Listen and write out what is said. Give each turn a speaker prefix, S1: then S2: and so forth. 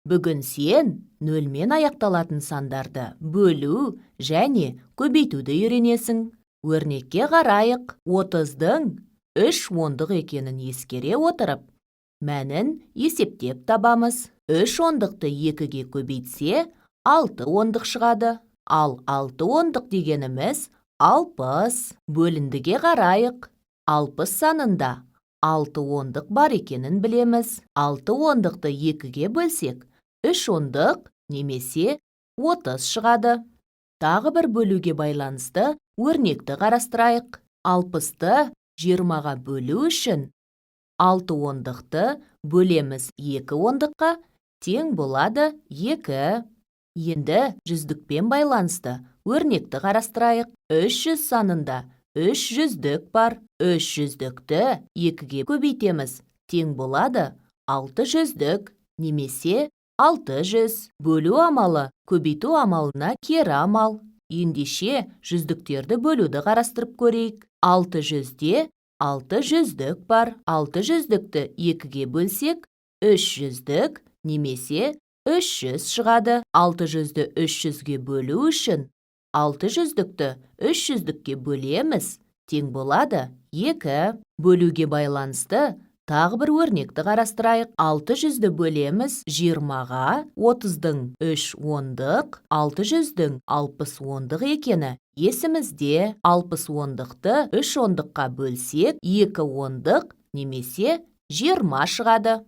S1: Бүгін сен нөлмен аяқталатын сандарды бөлу және көбейтуді үйренесің. Өрнекке қарайық. 30-дың 3 ондық екенін ескере отырып, мәнін есептеп табамыз. 3 ондықты 2-ге көбейтсе, 6 ондық шығады. Ал 6 ондық дегеніміз 60. Бөліндіге қарайық. 60 санында 6 ондық бар екенін білеміз. 6 ондықты 2-ге бөлсек, 3 ондық немесе 30 шығады. Тағы бір бөлуге байланысты өрнекті қарастырайық. 60-ты 20-ға бөлу үшін 6 ондықты бөлеміз 2 ондыққа, тең болады 2. Енді жүздікпен байланысты өрнекті қарастырайық. 300 санында 3 жүздік бар. 3 жүздікті 2-ге көбейтеміз, тең болады 6 жүздік немесе 600. Бөлу амалы көбейту амалына кері амал. Ендеше, жүздіктерді бөлуді қарастырып көрейік. 600-де 6 жүздік бар. 6 жүздікті 2-ге бөлсек, 3 жүздік немесе 300 шығады. 600-ді 300-ге бөлу үшін 6 жүздікті 3 жүздікке бөлеміз, тең болады 2. Бөлуге байланысты тағы бір өрнекті қарастырайық. 600-ді бөлеміз 20-ға, 30-дың 3 ондық, 600-дің 60 ондық екені есімізде. 60 ондықты 3 ондыққа бөлсек, 2 ондық немесе 20 шығады.